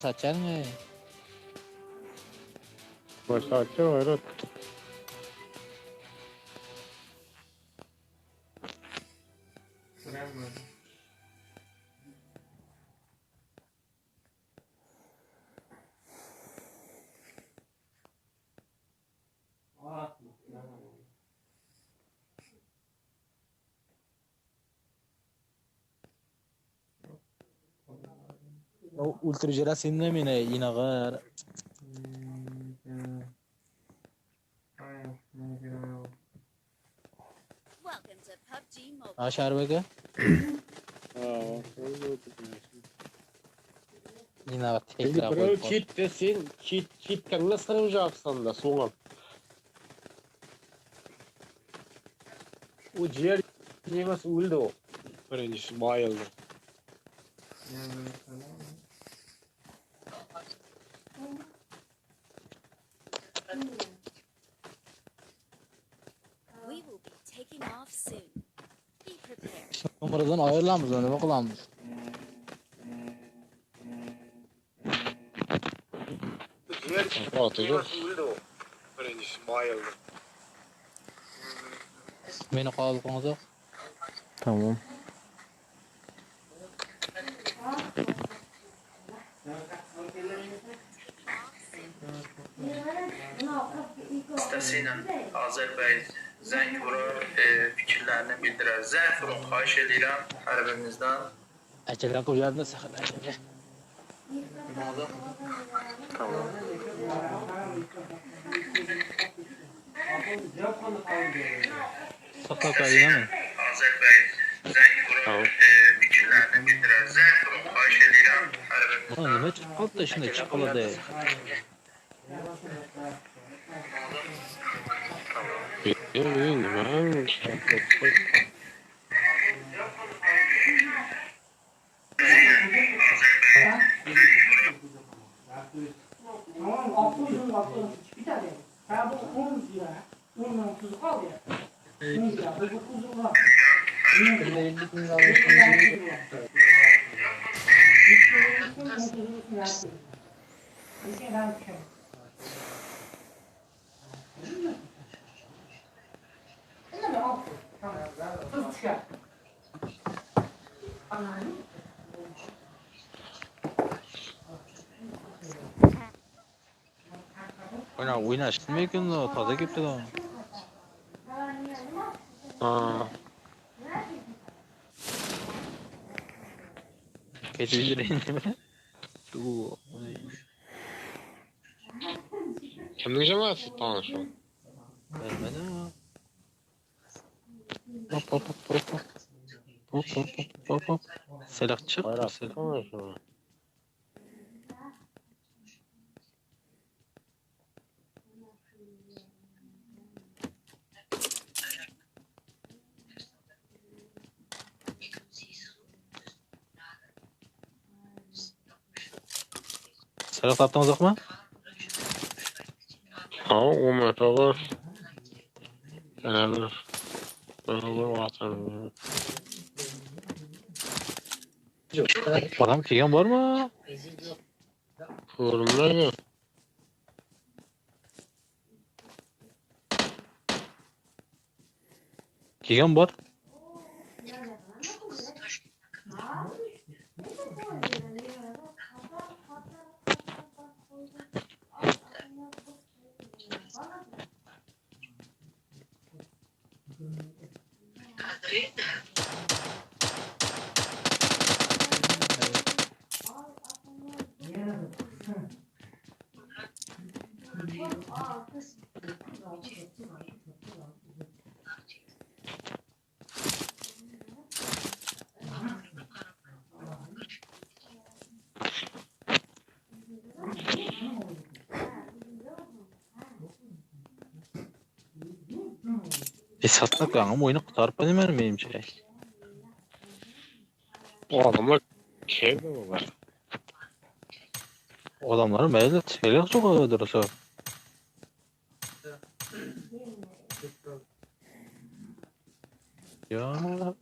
Saçaňy. Başarça Gaýrat. Ultrajera sende meni inagar. Welcome to PUBG Mobile. Ha Şarbege. Inagar tekrar Bro koyup. kit de sen kit kitden nasıl kırılacaksın da soğan. O ciğer yemez öldü o. Birincisi bayıldı. We will be taking off soon. Be prepared. Numaradan ayrılamız nima qilamiz? Rahatı yok. Birincisi bayıldı. Meni qabul qilingizok. Tamam. Vasitəsilə Azər bəy zəng vurar, e, fikirlərini bildirər. Zəng vurun, xahiş edirəm hər birinizdən. Ajala qo'yardi saxal ajala. Saqlab qo'yingmi? Azər bəy zəng vurar, e, fikirlərini bildirər. Zəng vurun, xahiş edirəm hər birinizdən. Buna nima chiqib qoldi shunday chiqib qoladi. Tamam, 600 600 bitadi. Ha bu 10 lira. 10 ming tuzi qoldi. 10 lira, bu 9 lira. Tuz tushar. O'yna o'ynashdimikin toza kelibdi. Ha. Ketib yuraymi? Du. Kimning jamoasi tanışı? Bilmadim. Hop hop hop hop hop. Hop hop hop hop hop. Silah chiq, Bayrak silah. tanışı. Silah topdingizmi? Ha, o meta var. Beraber. Beraber vatan. Odam kelgan bormi? Görünmez Kelgan bor. E satmak ama o'yini qutqarib qo'ymayman menimcha. Bu adamlar kim bu? Odamlar mayli silah yo'q dursa. Ya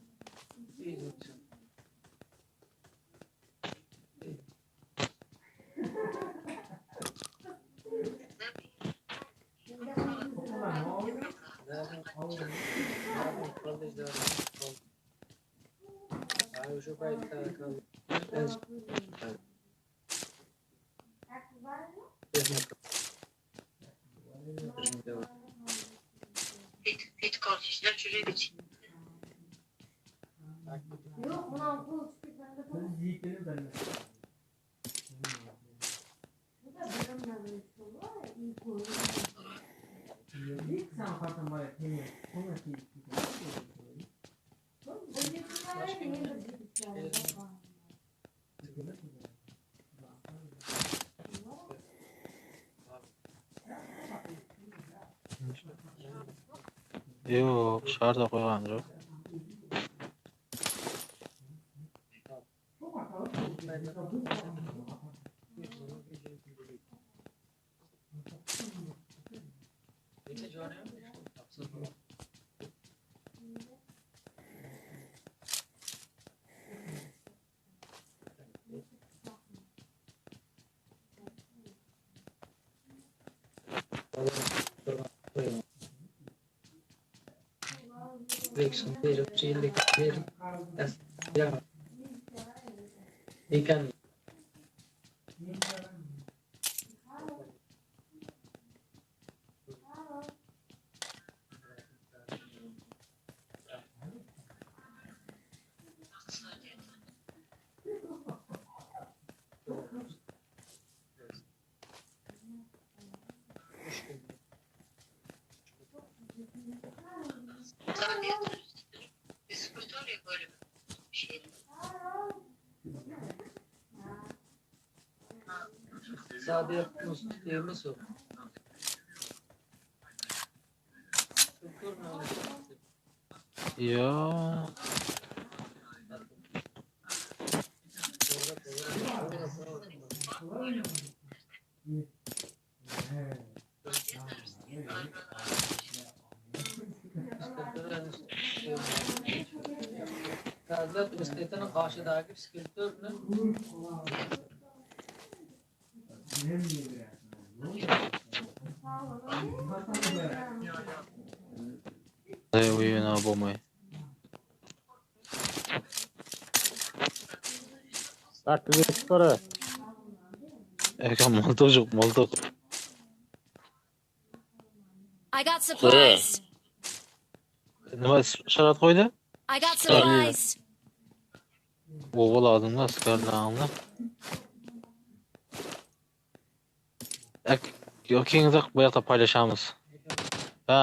Ýok, şarda goýgan ýok. Ýok. O'yin bo'lmay. Sakkiz qara. Aka miltiq yo'q, miltiq. I got supplies. Nima sharat qo'ydi? I got supplies. O'g'il oldimda, askarlarni. Ak, yo'q, bu yoqda paylashamiz. Ha,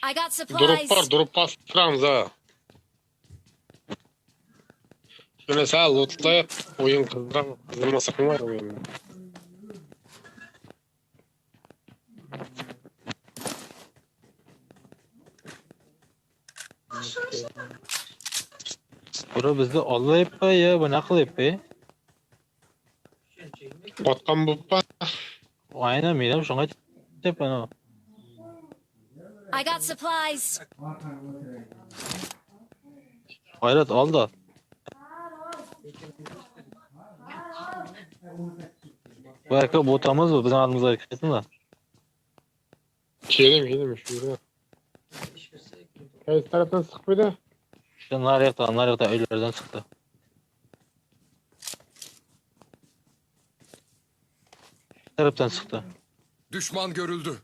I got Drop supplies. bor, drop bostiramiz ha. Shuni sal lootlayib, o'yin qizdiramiz, qizdirmasa qilmaydi o'yinni. Bura bizni ollayapti yo bunaqa qilyapti? Botgan bo'ppa. Aynan men ham shunga aytyapman. I got supplies. G'ayrat oldi. Bu aka bo'tamiz bu bizning oldimizga ketsinlar. Keldim, keldim shu yerga. Qaysi tarafdan chiqibdi? Shu nariyoqdan, nariyoqdan uylardan chiqdi. Tarafdan chiqdi. Düşman görüldü.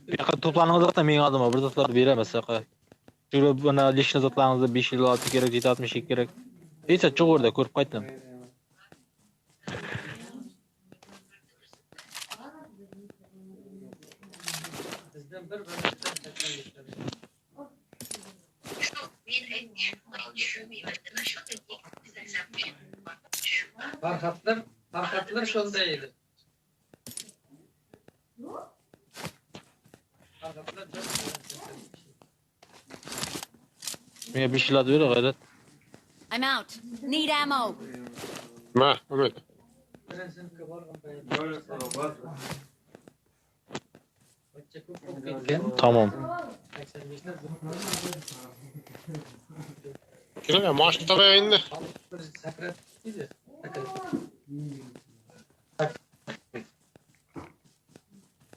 Bu yoqqa to'planingiz mening oldimga bir zotlar beraman sizlarga. Shu buni lishni zotlaringizni 5 yil olti kerak, 762 kerak. Esa chug'urda ko'rib qaytdim. Farhatlar, Farhatlar shunday edi. Menga 5 yil ber, g'ayrat. I'm out. Need ammo. Mä, Ümit. Tamam. Kire, maşyn tabaýa indi.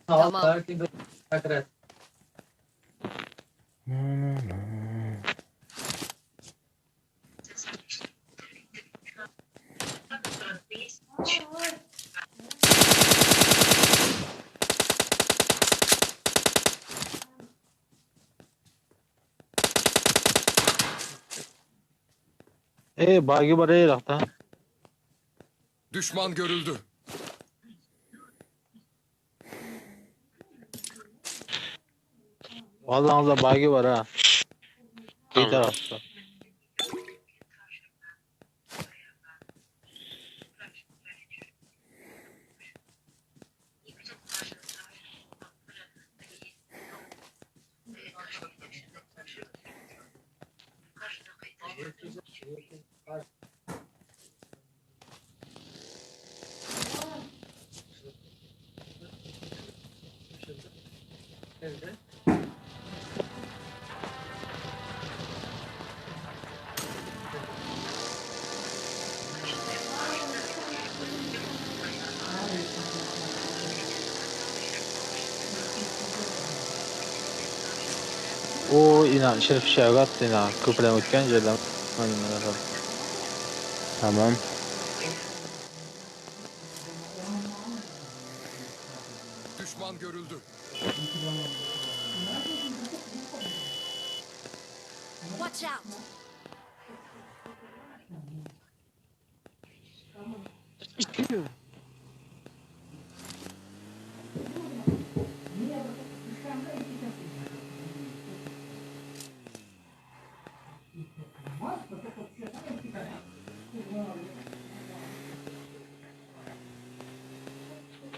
Tamam. E bagi bar ey rakta. Düşman görüldü. Vallahi bagi bar ha. Bir Tamam. tarafta. O ina şerif şevgat ina köprüden ötken jerden. Tamam. Düşman görüldü. Watch out.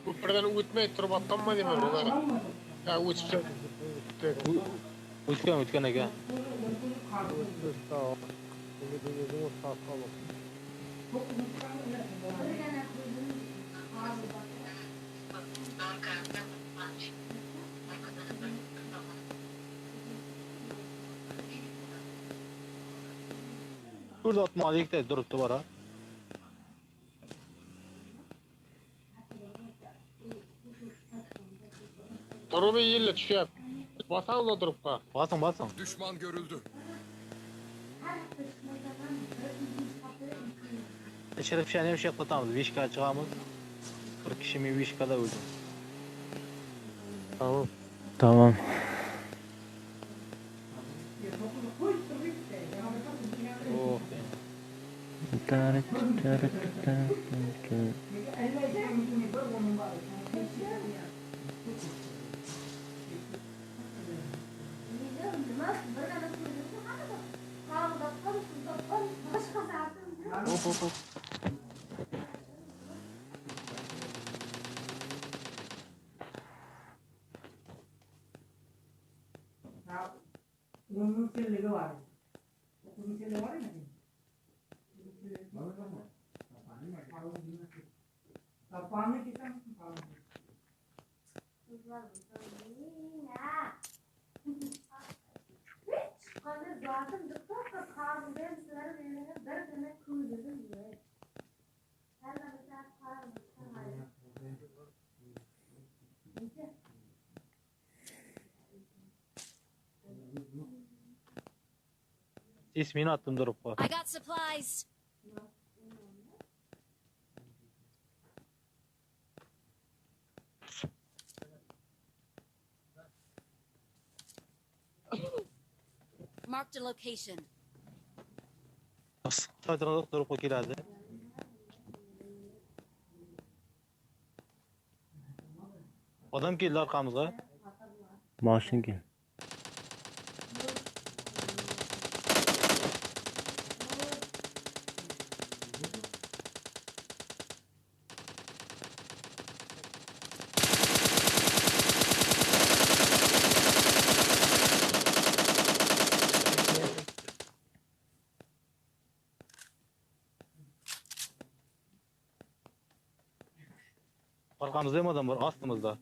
Köprüden ötmey turup atlanma diýme bular. Ya ötüp Ötken ötken eken. Burada atmalı de durup duvara. Durup ýyly düşýär. Basan da durup ga. Basın basın. Düşman görüldü. Şerif şenim şey kıtamız. Vişka çıkamız. 40 kişi mi Vişka'da öldü. Tamam. Tamam. Oh. Hop hop hop. Onun telligi var. Onun telligi var mı? Kapağını kesen İsmini attım durup var. I got supplies. Marked a location. Saytırlık durup geldi. Adam geldi arkamıza. Maşyn gel. Arkamyzda hem adam bar, astymyzda.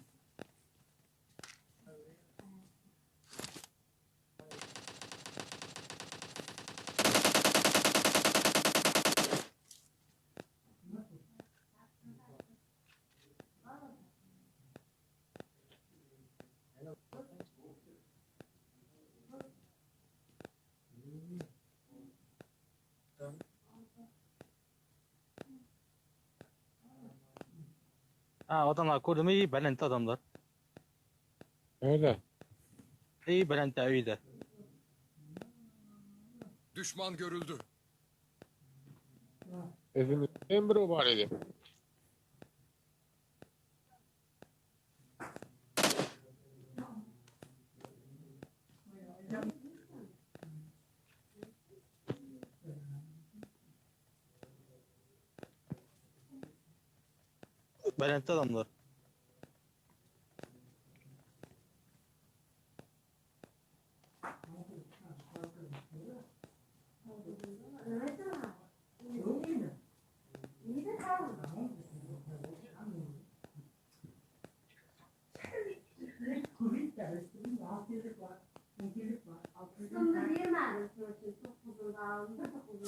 Ha adamlar gördüm iyi belent adamlar. Nerede? İyi belent iyiydi. Düşman görüldü. Ezimizden biri var idi. Belentli adamlar.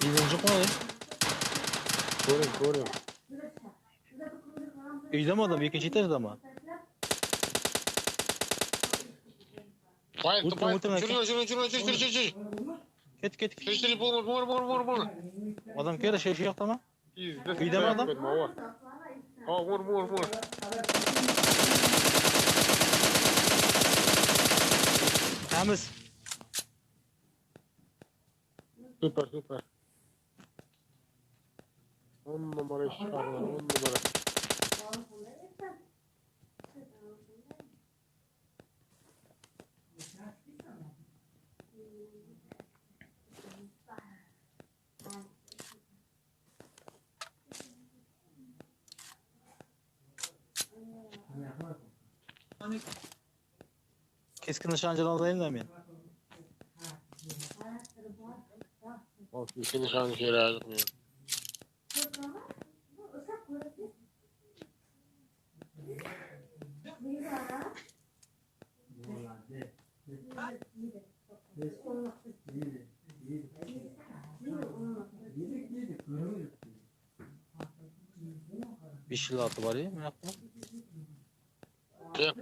Birinci konu. Görüyorum görüyorum. Uyda mi adam? İkinci etajda mı? Bayılttım Vurtma, bayılttım. vurtma. Çürü çürü çürü çürü çürü çürü. Ket ket. Çürü çürü vur vur vur vur vur. Adam kere şey şey yaptı ama. İzle. Uyda mı adam? Ha vur vur vur. Temiz. Süper süper. 10 numara iş çıkardılar 10 numara. Keskin nişancıdan alayım da men. Bak iki nişan şehre acıkmıyor. Beş yıl altı var ya. Men yapma. Ne?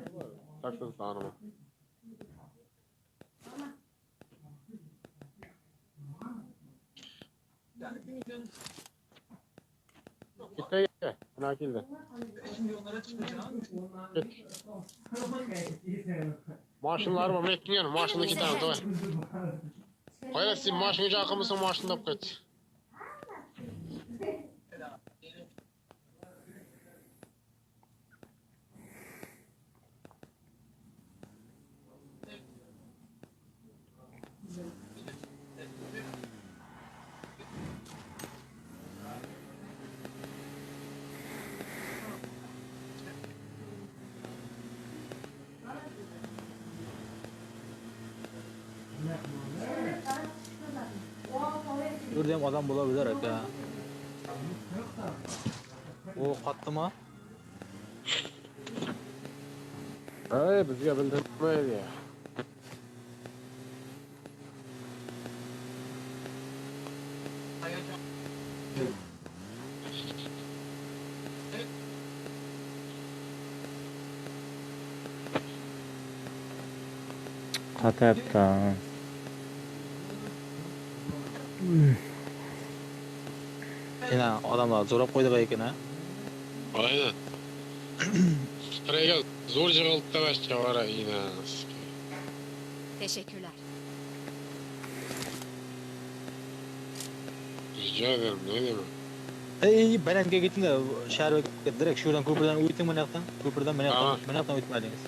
Taksın sağına. Gitti gitti. Nakildi. Git. Maşınlar var. Mettin yani. Maşında iki tane. Давай. Hayır sen maşın gücü akımısın maşında git. Dur dem adam bulabilir ha. O kattı mı? Ay bizge bildirmeydi ya. Katyapti. Yine adamlar zorap koydu ekan ha. Aynen. Sıraya zor jig'ildi da var yine. Teşekkürler. Rica ederim ne demek. Ey belentga gittim de şehre direkt şuradan köprüden o'tding mana yoqdan. Köprüden mana yoqdan, Tamam. mana yoqdan o'tmadingiz.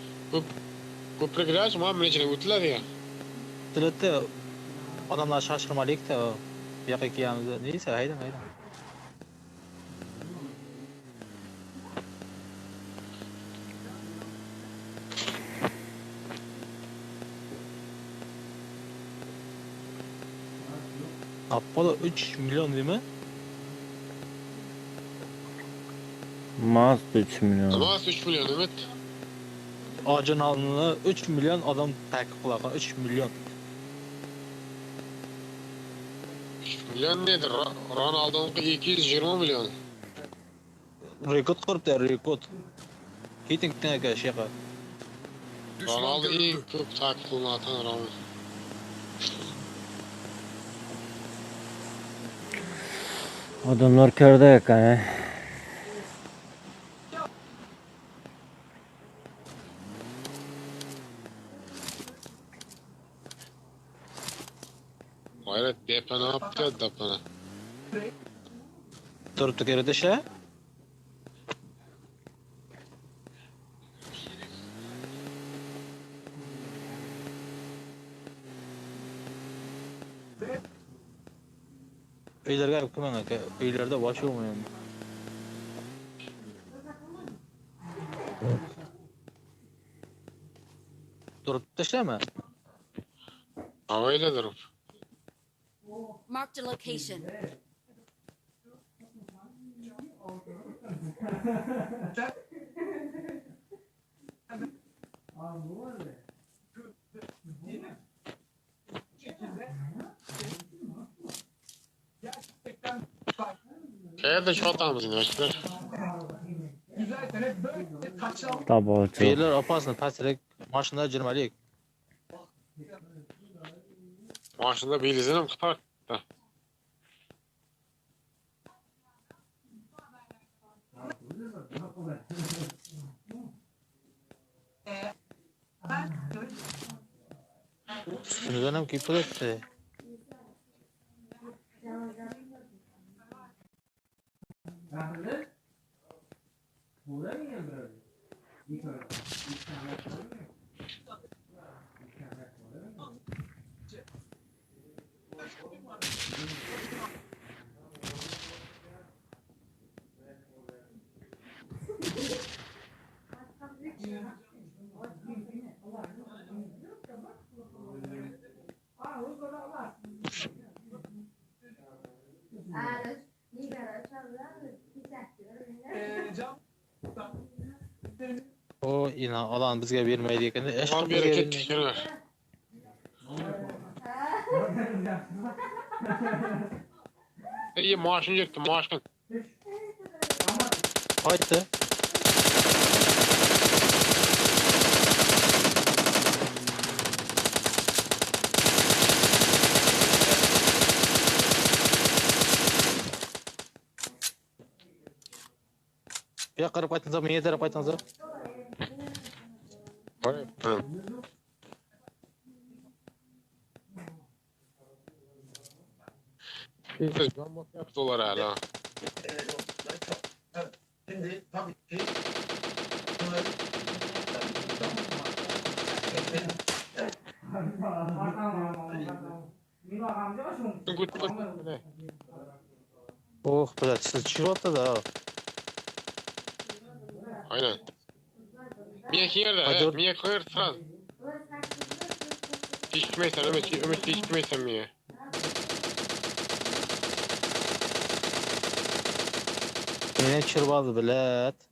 Ko'prik emas, mana ichidan o'tiladi ya. Tilitdi odamlar shashirmalikda bu yoqqa kelganimizda neyse haydang haydang. Apollo 3 milyon değil mi? Mazda 3 milyon. Namaz 3 milyon Ümit. Acanalını 3 milyon adam takip kılakan 3 milyon. 3 milyon nedir? Ronaldo'nunki 220 milyon. Rekord quribdi, rekord. Keting aka sheqa. Düşman Ronaldo görüldü. eng ko'p takip qilinadigan Ronaldo. Adamlar körde ekan he. Hayret depa ne yaptı depana? Turibdi kerada sha. Uylarga olib kelmang aka. Uylarda bosh bo'lmayapti. Turib tashlama. Havayla durup. Marked a location. Qayerda shu otamiz yoshlar? Tabolchi. Beyler opasini pastlik, mashinada jirmalik. Mashinada benzin ham qilib Ustimizdan ham kelib turibdi. O ina alan bizga bermaydi ekan. Ish Tamam qilib bizga bereket bermaydi. tushirlar. İyi maaşını yırttı maaşını. Qaytdi. Bu yoqqa qarab qaytdingiz, menga taraf qaytdingiz. Can basıyaptı dolar hala. Oh, блядь, siz tushyapti-da. Aynen. Miye yerde, Hadi he? or- Miye kır sraz. Hiç Ümit, Ümit hiç kimeysen Miye. Meni tushirib oldi, блядь.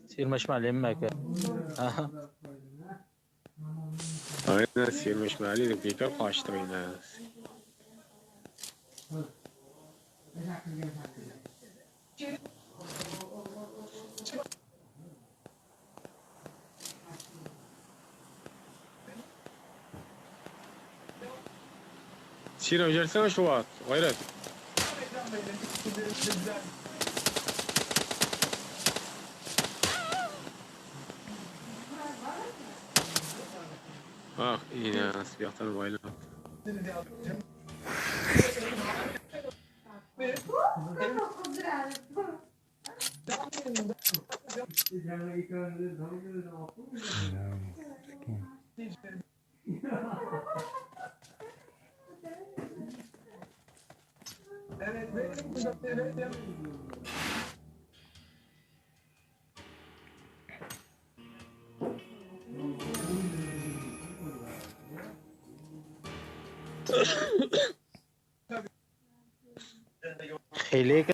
Sirmashmalimi aka? Aha. Aynen sirmeşmeli bekar kaçtı yine. Sirem gelsene şu at. Gayret. Ah yine siyahtan bayla. Hile eken.